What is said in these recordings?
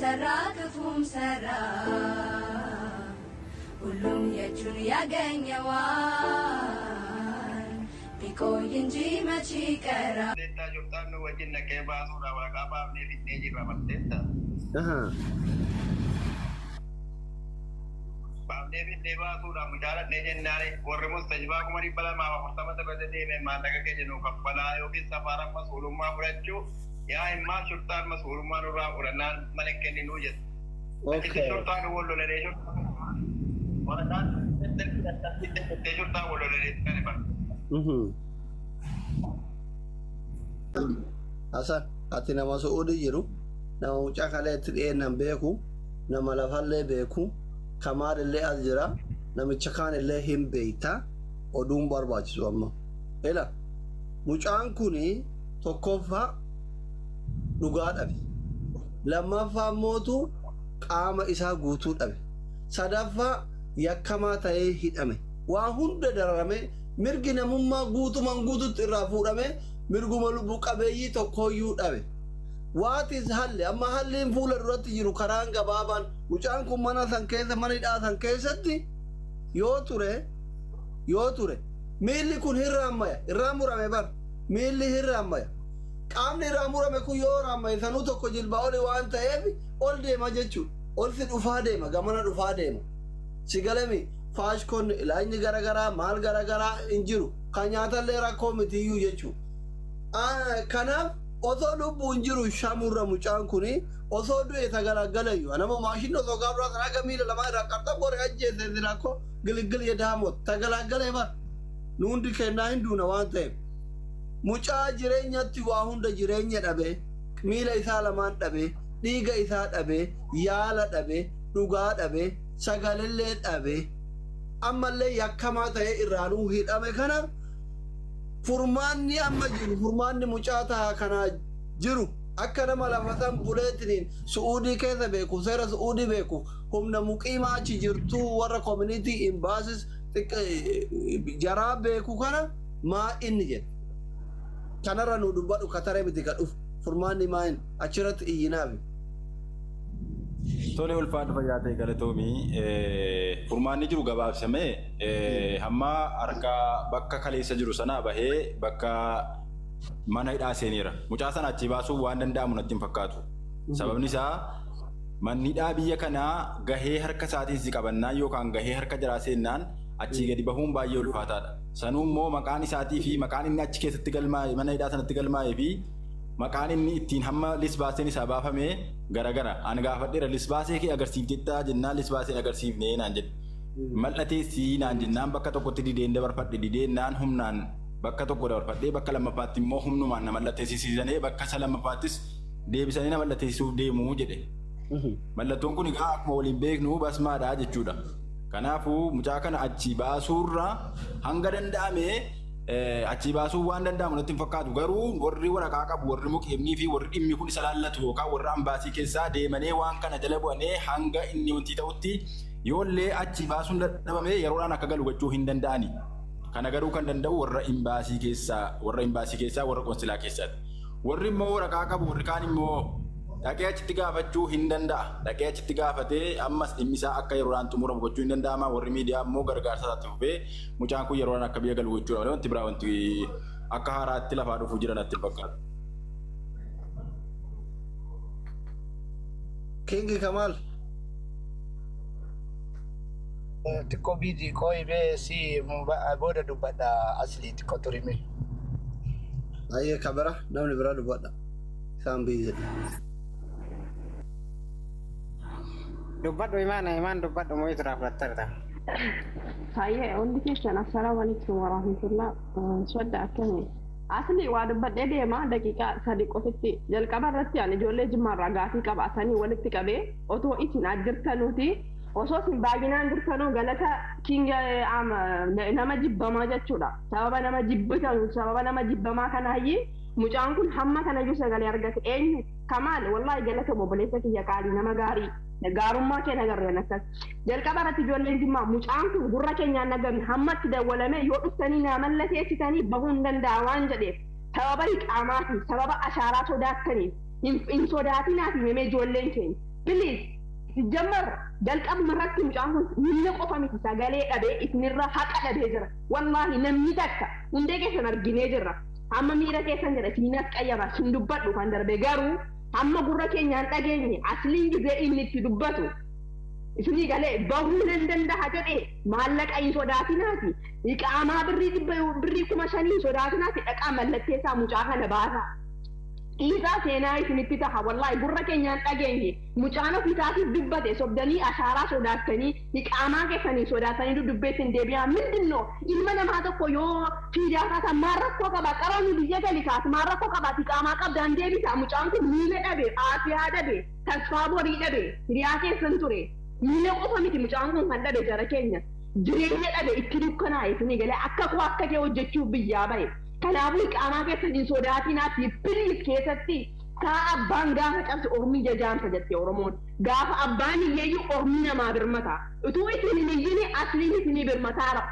ሰራ ክፉም ሰራ ሁሉም የእጁን ያገኘዋል። ቢቆይ እንጂ መች ይቀራል። Barteettaa jirtaan nu wajjin naqee baasuudha waraqaa baafnee fidnee jirra barteetta. Baafnee fidnee baasuudha mucaaladhee jennaan warri mustajibaa 240,000 irra deeme maallaqa keenya nuu kaffalaa yookiin safaaraan masuulummaa fudhachuu yaa himmaa shurtaan masuulummaa nurraa fudhannaan mana kenninuu jedhu. Achitti shurtaan nu wal lolanee shurtaan waraqaan fiddee shurtaan wal lolanee kan bara. Hasan, ati nama Su'uudii jiru, nama mucaa kaleetti dhiyeennan beeku, nama lafallee beeku, kamaalillee as jira, namicha kaanillee hin beeyta, oduun barbaachisu amma. Ila, mucaan kuni tokkoffaa dhugaa dhabe. Lammaffaa mootu qaama isaa guutuu dhabe. Sadaffaa yakkamaa ta'ee hidhame. Waa hunda dararame mirgi namummaa guutumaan guututti irraa fuudhame mirguma lubbu qabeeyyii tokkoyyuu dhabe. Waatis halli amma halliin fuula duratti jiru karaan gabaabaan mucaan kun mana san keessa mana hidhaa san keessatti yoo ture miilli kun hirraammaya irraa murame bar miilli hirraammaya qaamni irraa murame kun yoo raammaye sanuu tokko jilbaa oli waan ta'eef ol deema jechuudha. Ol si dhufaa deema gamana dhufaa deema. Si galemi faashkoon ilaanyi garagaraa maal garagaraa hin jiru kan nyaatallee rakkoo mitiyyuu jechuudha. Kanaaf osoo lubbuun jiru shamurra mucaan kuni osoo du'e tagalagalayu nama maashinni osoo gaabraa sana haga miila lamaa irraa qarxaa gore ajjeese rakkoo giligil yedaamot tagalagalee bar nu hundi kennaa hin duuna waan ta'eef. Mucaa jireenyatti waa hunda jireenya dhabe miila isaa lamaan dhabe dhiiga isaa dhabe yaala dhabe dhugaa dhabe sagalellee dhabe ammallee yakkamaa ta'e irraanuu hidhame kana furmaanni amma jiru furmaanni mucaa tahaa kanaa jiru akka nama lafa san buleetiniin Su'uudii keessa beeku seera Su'uudii beeku humna muqiimaa achi jirtuu warra community imbaasis jaraa beeku kana maa inni jedhe kanarra nu dubbadhu kataree miti ka dhufu furmaanni maa inni achirratti iyyinaafi. Tole ulfaadhu fayyaa ta'e galatoomii furmaanni jiru gabaabsamee hamma harka bakka kaleessa jiru sanaa bahee bakka mana hidhaa seeneera. Mucaa sana achii baasuun waan danda'amu natti hin fakkaatu. Sababni isaa manni hidhaa biyya kanaa gahee harka isaatiin si qabannaan yookaan gahee harka jaraa seennaan achii gadi bahuun baay'ee ulfaataadha. Sanuu immoo maqaan isaatii fi maqaan inni achi keessatti galmaa'e mana hidhaa sanatti galmaa'ee fi maqaan inni ittiin hamma lisbaaseen isaa baafame garagara. Ani gaafadheera lisbaasee kee agarsiiftettaa jennaan lisbaaseen agarsiifnee naan jedhe. Mal'ateessii naan jennaan bakka tokkotti dideen dabarfadhe dideen naan humnaan bakka tokko dabarfadhee bakka lammaffaatti immoo humnumaan na mallatteessisanii bakka isa lammaffaattis deebisanii na mallatteessisuuf deemuu jedhe. Mallattoon kun egaa akkuma waliin beeknu basmaadha jechuudha. Kanaafuu mucaa kana achii baasuurra hanga danda'ame achii baasuun waan danda'amu natti hin fakkaatu. Garuu warri waraqaa qabu warri mukeemnii fi warri dhimmi kun isa laallatu yookaan warra ambaasii keessaa deemanii waan kana jala bu'anii hanga inni wanti ta'utti yoollee achii baasuun dadhabame yeroodhaan akka galu gochuu hin danda'ani. Kana garuu kan danda'u warra imbaasii keessaa warra imbaasii keessaa warra qonsilaa keessaati. Warri immoo waraqaa qabu warri kaan immoo dhaqee achitti gaafachuu hin danda'a. Dhaqee achitti gaafatee ammas dhimmi isaa akka yeroodhaan xumuramu gochuu hin danda'ama. Warri miidiyaa immoo gargaarsa isaatti fufee mucaan kun yeroodhaan akka biyya galu gochuudha malee wanti biraa wanti akka haaraatti lafaa dhufuu jira natti hin fakkaatu. Kingi Kamal. Xiqqoo biizii qo'ee si booda dubbadha asli xiqqoo turime. Ayyee ka bira namni bira dubbadha. Isaan biizii. Dubbadhu imaana imaan dubbadhu moo ituraa fudhattarta. Hayyee hundi keessan assalaamu alaikum warahmatullah. Sodda akkamii? Asli waa dubbadhee deema daqiiqaa 3 qofitti jalqaba irratti ani ijoollee jimmaarraa gaafii qabaatanii walitti qabee otoo isin ajjirtanuuti osoo isin baay'inaan jirtanuu galata kinga nama jibbamaa jechuudha. Sababa nama jibbitan sababa nama jibbamaa kanaayyii mucaan kun hamma kanayyuu sagalee argate eenyu kamaal wallaahi galata obboleessa kiyya qaalii nama gaarii gaarummaa kee nagarreen akkas jalqaba irratti ijoolleen jimmaa mucaan kun gurra keenyaan nagamne hammatti dawwalame yoo dhuftanii naa mallateessitanii bahuu hin danda'a waan jedheef sababa iqaamaatii sababa ashaaraa sodaattaniif hin sodaatinaati himee ijoolleen keenya Please ሲጀመር jalqabuma irratti mucaan kun miila qofa miti sagalee dhabee isinirra haqa dhabee jira. Wallaahi namni takka hundee keessan arginee jirra. Hamma miira keessan jira isinas qayyaba sin dubbadhu kan darbe garuu hamma gurra keenyaan dhageenye asliin gizee inni itti dubbatu. Isinii galee bahuu nan danda'a jedhee maallaqa hin sodaatinaati. Iqaamaa birrii birrii 5,000 hin sodaatinaati dhaqaa mallatteessaa mucaa kana baasaa. Dhiisaa seenaa isinitti taha wallaahi gurra keenyaan dhageenye mucaan ofiisaatiif dubbate sobdanii ashaaraa sodaattanii iqaamaa keessanii sodaatanii dudubbeessin deebi'aa mindinno ilma namaa tokko yoo fiidaa kaatan maal rakkoo qaba qabamni biyya gali kaas maal rakkoo qabaati iqaamaa qabdaan deebisa mucaan kun miila dhabe aafiyaa dhabe tasfaa borii dhabe hiriyaa keessan ture miila qofa miti mucaan kun kan dhabe jara keenya jireenya dhabe itti dukkanaa'e isinii galee akka koo akka kee hojjechuuf biyyaa bahe. Kanaafuu iqaamaa keessan hin sodaatinaati piliis keessatti kaa abbaan gaafa cabse ormi jajaamsa jette Oromoon gaafa abbaan hiyyeeyyuu ormi namaa birmata utuu isin hin iyyini asliin isinii birmataara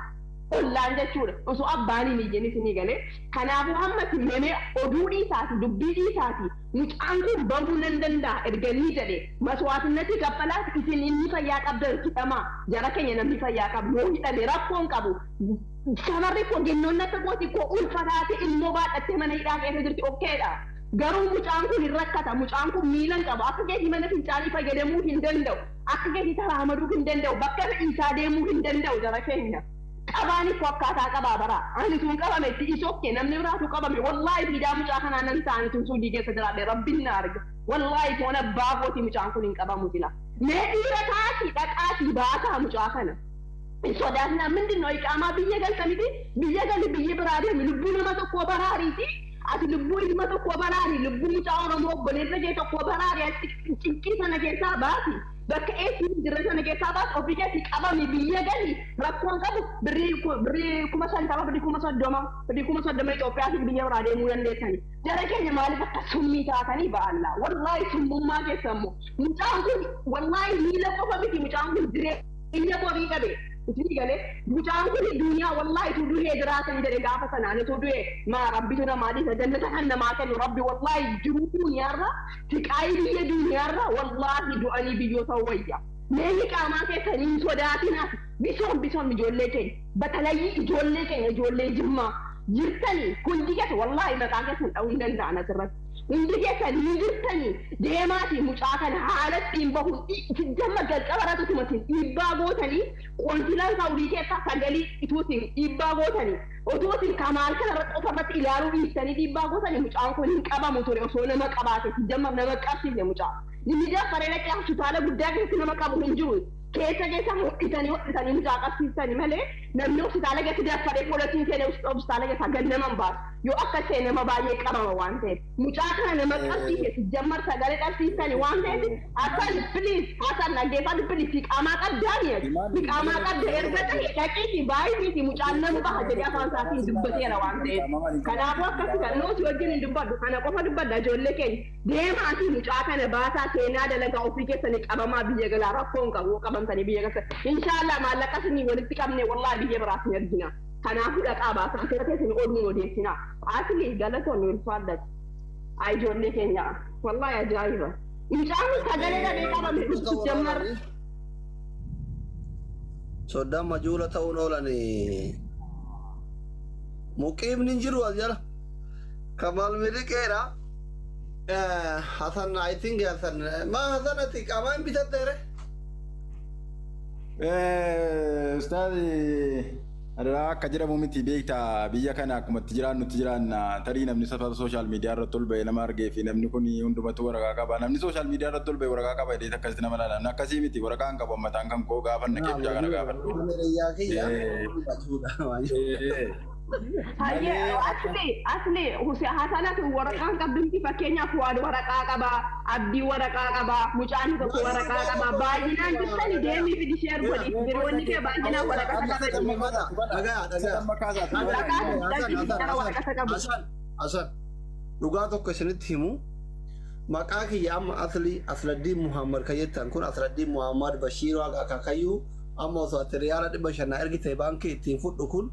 ollaan jechuudha osoo abbaan hin iyyin isinii galee kanaafuu hamma isin memee oduu dhiisaati dubbii dhiisaati mucaan kun bahuu nan danda'a erga inni jedhe maswaatinnatti kaffalaati isin inni fayyaa qabdan hidhamaa jara keenya namni fayyaa qabu yoo hidhame rakkoon qabu Shamarri koo gennoon akka gooti koo ulfataate ilmoo baadhattee mana hidhaa keessa jirti okkeedha. Garuu mucaan kun hin rakkata. Mucaan kun miila hin qabu. Akka keetii mana fincaanii fayyadamuu hin danda'u. Akka keetii taraamaduu hin danda'u. Bakka fe'iisaa deemuu hin danda'u jara keenya. Qabaan koo akkaataa qabaa bara. Ani tun qabame itti isokke namni biraatu qabame. Wallaahi fiidaa mucaa kanaa nan ta'ani tun suudii keessa jiraadhe rabbiin na arga. Wallaahi foon abbaa kooti mucaan kun hin qabamu sila. Mee dhiira taati dhaqaatii baasaa mucaa kana. Sodaatinaa ምንድን ነው iqaamaa biyya galta miti biyya gali biyya biraa deemi lubbuu nama tokkoo baraariiti ati lubbuu ilma tokkoo baraari lubbuu mucaa Oromoo obboleessa kee tokkoo baraari ati cinqii sana keessaa baasi bakka eessi hin jirre sana keessaa baasi ofii keessi qabami biyya gali rakkoon qabu birrii 50,000 birrii 30,000 birrii 30,000 Itoophiyaatiin biyya biraa deemuu dandeessani. Jara keenya maaliif akka summii taatanii ba'alla wallaahi summummaa keessa immoo mucaan kun wallaahi miila qofa miti mucaan kun jireenya borii qabe. Isinii galee mucaan kun duniyaa wallaahi tu du'ee jiraatan jedhe gaafa sanaan tu du'ee maa rabbitu namaa dhiisa jannata kan namaa kennu rabbi wallaahi jiruu duniyaarra siqaayii biyya duniyaarra wallaahi du'anii biyyoota wayya. Mee iqaamaa keessan hin sodaatinaas bisoon bisoon ijoollee keenya batalayyii ijoollee keenya ijoollee jimmaa jirtanii hundi keessa wallaahi maqaa keessan dha'uu hin danda'an asirratti. Hundi keessan ni jirtanii deemaati mucaa kana haala ittiin bahuun jamma jalqaba irratti utuma isin dhiibbaa gootanii qoonsilaan saawudii keessaa sagalii ituu isin dhiibbaa gootanii utuu isin kamaal kana qofa irratti ilaaluu dhiistanii dhiibbaa gootanii mucaan kun hin qabamu ture osoo nama qabaate jamma nama qabsiifne mucaa. Inni jaffaree dhaqee hospitaala guddaa keessatti nama qabu hin jiru. Keessa keessa hodhitanii hodhitanii mucaa qabsiistanii malee namni hospitaala keessatti daffaree poolisiin seenee hospitaala keessaa gad nama hin baasu. Yoo akka ta'e nama baay'ee qabama waan ta'eef. Mucaa kana nama qabsiise jammar sagalee qabsiistanii waan ta'eef Hasan please Hasan dhaggeeffadhu please iqaamaa qabdaani iqaamaa qabda erga ta'e dhaqiiti baay'isiiti mucaan nama baha jedhee afaan isaatiin dubbateera waan ta'eef. Kanaafuu akkasi kan nuti wajjin hin dubbadhu kana qofa dubbadha ijoollee keenya deemaatii mucaa kana baasaa seenaa dalagaa ofii keessanii qabamaa biyya galaa rakkoo hin qabu qabamtanii biyya keessa inshaallah maallaqa isinii walitti qabne wallaahi biyya biraas ni argina. Kanaafuu dhaqaa baasaa asirratti isin oduun odeessina. Asli galatoonni ulfaadhati. Ay ijoollee keenya wallaahi ajaa'iba. Mucaan kun sagalee dhabee qabame dhuftu jammar. Soddaan majuula ta'uun oolan muqiimni hin jiru as jala. Kamaal miliqeedha. Hasan I think Hasan maa Hasan ati qaamaa hin bitatteere? Ustaaz Adaraa akka jedhamu miti beektaa biyya kana akkuma itti jiraannu itti jiraanna tarii namni sababa sooshaal miidiyaa irratti ol ba'e nama argee fi namni kun hundumatu waraqaa qaba namni sooshaal miidiyaa irratti ol ba'e waraqaa qaba jedhee akkasitti nama ilaala namni akkasii miti waraqaa hin qabu ammataan kan koo gaafanna keessa kana gaafadhu. Hayyee asli asli Hasanatu waraqaan qabdumti fakkeenyaaf waan waraqaa qaba abdii waraqaa qaba mucaan tokko waraqaa qaba baay'inaan jirtani deemii fi ishee godhi hiriyoonni kee baay'inaan waraqaa qabu. Dhagaa dhagaa. Hasan Hasan dhugaa tokko isinitti himu maqaa kiyya amma asli Asladdiin Muhammad kan jettan kun Asladdiin Muhammad Bashiir Waaqa Akaakayyuu amma osoo ati riyaala 500 ergite baankii ittiin fudhu kun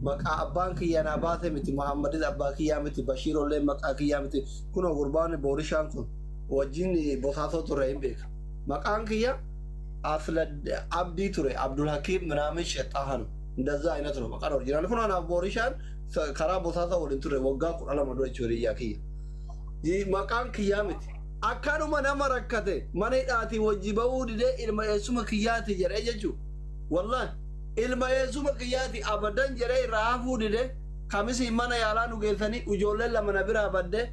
maqaa abbaan kiyya naa baase miti Muhammadis abbaa kiyyaa miti Bashiirollee maqaa kiyyaa miti kunoo gurbaan boorishaan kun wajjin bosaasoo turre hin beeka. Maqaan kiyya Asla Abdii ture, Abdul Hakiim ምናምን ሸጣህ ነው እንደዛ አይነት ነው maqaan original kun. Anaaf Boorishaan karaa Bosaasa waliin ture waggaa 12 dura jechuudha. Hiriyaa kiyya maqaan kiyyaa miti. Akkanuma nama rakkate mana hidhaatii wajji bahuu didee ilma eessuma kiyyaati jedhee jechuudha. Wallahi ilma eessuma kiyyaati abadan jedhee irraa hafuu didee kamisi mana yaalaa nu geessanii, ijoolleen lama na biraa baddee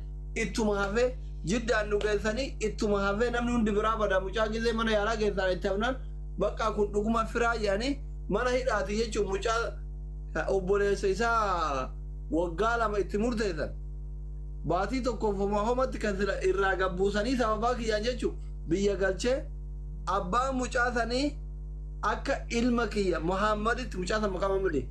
ittuma hafee, Jiddaan nu geessanii ittuma hafee, namni hundi biraa bada. Mucaa gizee mana yaalaa geessan itti hafnaan bakka kun dhuguma firaa jedhanii mana hidhaati jechuun mucaa obboleessa isaa waggaa 2 itti murteessan. Baatii tokkoof homaa homatti kan sila irraa gabbuusanii sababaa kiyyaan jechuun biyya galchee abbaan mucaa sanii akka ilma kiyya Muhammaditti, mucaa san maqaa Muhammadi,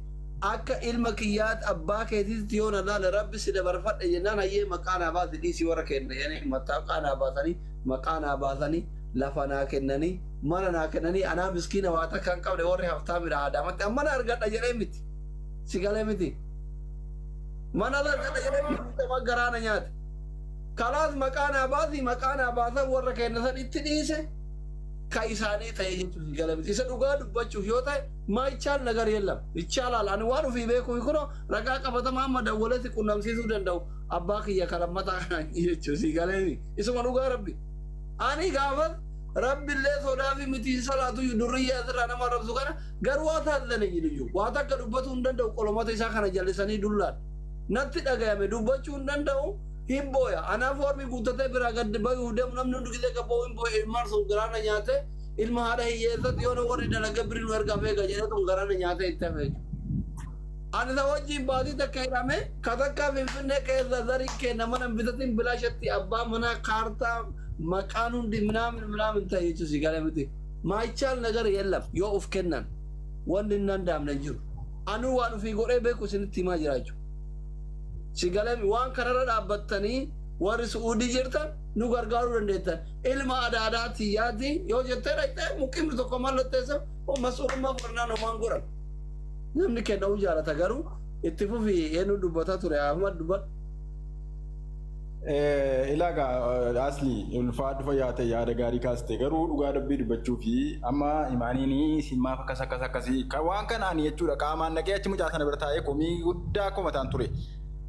akka ilma kiyyaatti abbaa keetitti yoo na laale rabbi si dabarfadhe jennaan, hayyee maqaa naa baasi, dhiisii warra kenna jedhanii maqaa naa baasanii, maqaa naa baasanii, lafa naa kennanii, mana naa kennanii. Anaa miskiina waa takka hin qabne, warri haftaamidha Adaamatti mana argadha jedhee miti, si galee miti, mana argadha jedhee miti, garaa na nyaate. Kalaas maqaa naa baasi, maqaa naa baasan, warra kenna san itti dhiise, ka isaanii ta'e jechuun si galee miti. Isa dhugaa dubbachuuf yoo ta'e ማይቻል ነገር የለም፣ ይቻላል። Ani waan ofii beeku kuno ragaa qabatamaa amma dawwaletti qunnamsiisuu danda'u abbaa kiyya kalammataa kana jechuun si galee. Isuma dhugaa rabbi ani gaafas rabbillee sodaa fi miti salaatu durriyyaa asirraa nama rabsu kana garuu waa taasisan ልዩ waa takka dubbatuu hin danda'u. Qolomata isaa kana jallisanii dullaan natti dhagayame, dubbachuu hin danda'u, hin booya. Anaaf foormii guuttatee biraa gad bayuu deemu, namni hundi gisee gabboo hin booya. Ilmaan sun garaana nyaate, ilma haadha hiyyeessatti yoo warri dalaga birii nu ergaa beeka jedhee tun garaana nyaate itti hafe jechuudha. Ani isa wajjin baatii takka hidhame ka takka Finfinnee keessa zarii kenna mana bitatin bilaashatti abbaa manaa kaartaa maqaan hundi ምናምን ምናምን ta'e jechuun si galee miti. ማይቻል ነገር የለም, yoo uf kennan wanni hin danda'amne hin jiru. Anuu waan ofii godhee beeku isinitti himaa jira jechuudha. Si galee, waan kanarra dhaabbattanii warri Su'uudii jirtan nu gargaaruu dandeettan. Ilma aadaa tiyyaati yoo jettee dhaqxee muqimni tokko mallatteessa mas'uulummaa fudhannaan homaan godhan. Namni kennuu jaalata garuu itti fufi. Eenyu dubbataa ture? Ahmad, dubbadhu. Ilaagaa asli ulfaadhu, fayyaa ta'e, yaada gaarii kaaste. Garuu dhugaa dubbii dubbachuu fi amma imaaniin simmaaf akkas akkas akkasii waan kanaan jechuudha, qaamaan dhaqee achi mucaa sana bira taa'ee komii guddaa komataan ture.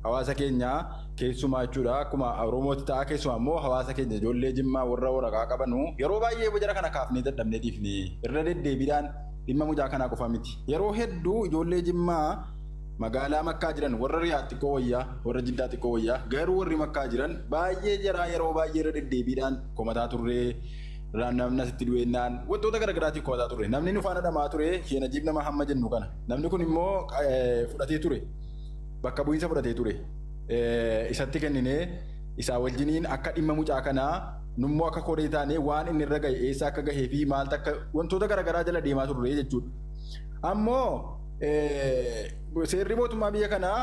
Hawaasa keenya keessumaa jechuudha, akkuma Oromootti ta'a, keessumaa immoo hawaasa keenya ijoollee Jimmaa warra waraqaa qabanu yeroo baay'ee jara kana kaafnee dadhabnee dhiifne. Irra deddeebiidhaan dhimma mucaa kanaa qofa miti. Yeroo hedduu ijoollee Jimmaa magaalaa Makkaa jiran, warra Riyaad xiqqoo wayyaa, warra Jiddaa xiqqoo wayyaa, garuu warri Makkaa jiran baay'ee jaraa yeroo baay'ee irra deddeebiidhaan komataa turree, namni asitti du'eennaan wantoota garaagaraatiif komataa turre. Namni nu faana dhamaa ture Sheenajiib nama hamma jennu kana. Namni kun immoo fudhatee ture, bakka bu'iinsa fudhatee ture. Isatti kenninee isaa wajjiniin akka dhimma mucaa kanaa nummoo akka koree taanee waan inni irra gahe, eessa akka gahee fi maal akka wantoota garaagaraa jala deemaa turre jechuudha. Ammoo seerri mootummaa biyya kanaa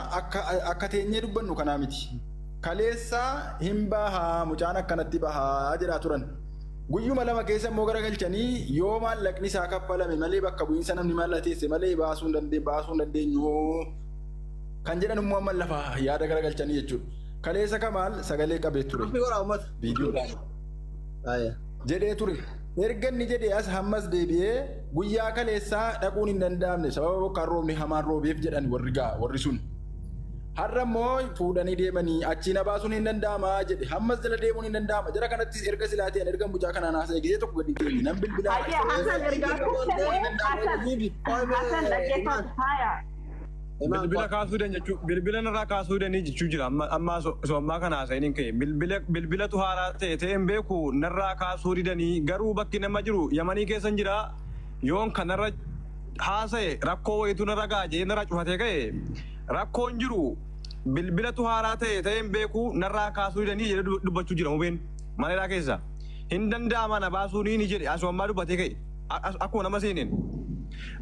akka teenyee dubbannu kanaa miti. Kaleessa hin bahaa, mucaan akkanatti bahaa jedhaa turan. Guyyuma 2 keessa immoo garagalchanii yoo maallaqni isaa kaffalame malee, bakka bu'iinsa namni mallateesse malee baasuu hin dandeenyu kan jedhan immoo amma lafa yaada garagalchanii jechuudha. Kaleessa Kamaal sagalee qabee ture. Viidiyoodhaan. Jedhee ture. Erga inni jedhee as hammas deebi'ee guyyaa kaleessaa dhaquun hin danda'amne sababa bokkaan roobni hamaan roobeef jedhan warri gaa warri sun. Har'a immoo fuudhanii deemanii achii na baasuun hin danda'ama jedhe, hammas jala deemuun hin danda'ama. Jara kanattis erga silaa ta'an erga mucaa kanaan haasa'e gisee tokko gadi keenya nan bilbilaa. Hayyee, Hasan ergaa kuttee, Hasan, dhaggeeffatu haaya. Bilbila kaasuu dan jechuu, bilbila narraa kaasuu danii jechuu jira. Amma amma so ammaa kana haasa'in hin ka'e, bilbila bilbilatu haaraa ta'e ta'e hin beeku, narraa kaasuu didanii. Garuu bakki nama jiru Yamanii keessa hin jira. Yoon kanarra haasa'e rakkoo wayitu narra ga'a jedhee narraa cufatee ka'e. Rakkoon jiru bilbilatu haaraa ta'e ta'e hin beeku, narraa kaasuu didanii jedhee dubbachuu jira. Mubeen mana keessa hin danda'ama na baasuu ni jedhe. Asoo ammaa dubbatee ka'e akkuma nama seeneen.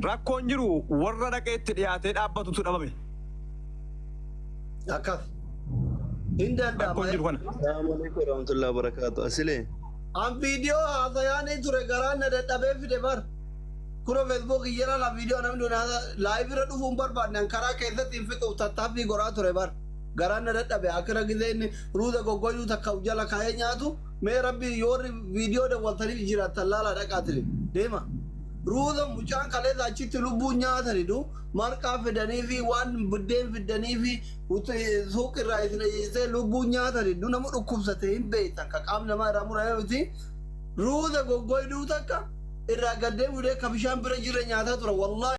Rakkoon jiru warra dhaqee itti dhiyaatee dhaabbatutu dhabame. Akkas. Hin danda'ama. Rakkoon jiru kana. Assalamu alaikum warahmatullahi wabarakatuh. Asilee. An viidiyoo haasayaanii ture garaan na dadhabee fide bar. Kuna Facebook jala la viidiyoo namni live irra dhufuu hin barbaadne, an karaa keessatti hin fixuuf tattaaffii godhaa ture bar. Garaan na dadhabe akkana gisee inni ruuza goggoyuu takka jala kaa'ee nyaatu mee rabbi yoo viidiyoo dawwaltaniif jiraattan laalaa dhaqaatire deema. Ruuza mucaan kaleessa achitti lubbuu nyaatanidu marqaa fidanii fi waan buddeen fidanii fi suuqirraa isin ajajjisee lubbuu nyaatanidu nama dhukkubsate hin beektan ka qaamni namaa irraa murame miti. Ruuza goggoyduu takka irraa gaddee budee ka bishaan bira jirre nyaataa tura wallaahi.